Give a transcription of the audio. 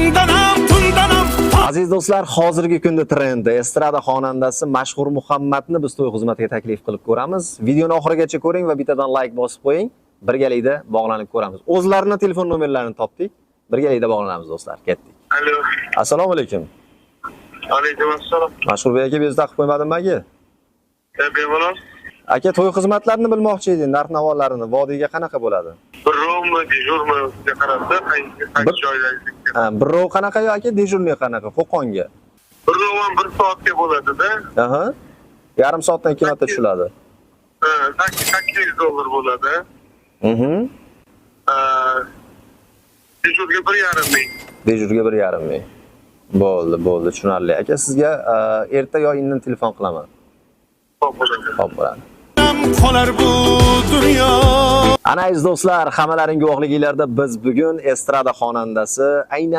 Kundan ham, tundan ham. Aziz do'stlar, hozirgi kunda trendda estrada xonandasi Mashhur Muhammadni biz to'y xizmatiga taklif qilib ko'ramiz. Videoni oxirigacha ko'ring va bittadan like bosib qo'ying. Birgalikda bog'lanib ko'ramiz. O'zlarini telefon nomerlarini topdik. Birgalikda bog'lanamiz, do'stlar. Ketdik. Alo. Assalomu alaykum. Alaykum assalom. Mashhurbek aka, bezovta qilib qo'ymadimmi, aka? Bemalol. Aka, to'y xizmatlarini bilmoqchi edik, narx-navolarini, vodiyga qanaqa bo'ladi? Bir rovmi, dejurmi sizga qarabda, qaysi Bir- joyda. Ha, bir rov qanaqa yo aka, дежурный qanaqa? Qo'qonga. Bir rov ham bir soatga bo'ladi-da. Aha. Yarim soatdan ikki marta tushiladi. Ha, 800 dollar bo'ladi. Ha, dejurga 1,5 ming. Дежур ga 1,5 ming. Bo'ldi, bo'ldi, tushunarli. Aka, sizga erta yo indin telefon qilaman. Xo'p bo'ladi. Xo'p bo'ladi. Qolar bu dunyo. Ana, aziz do'stlar, hammalaring guvohliginglarda biz bugun estrada xonandasi aynan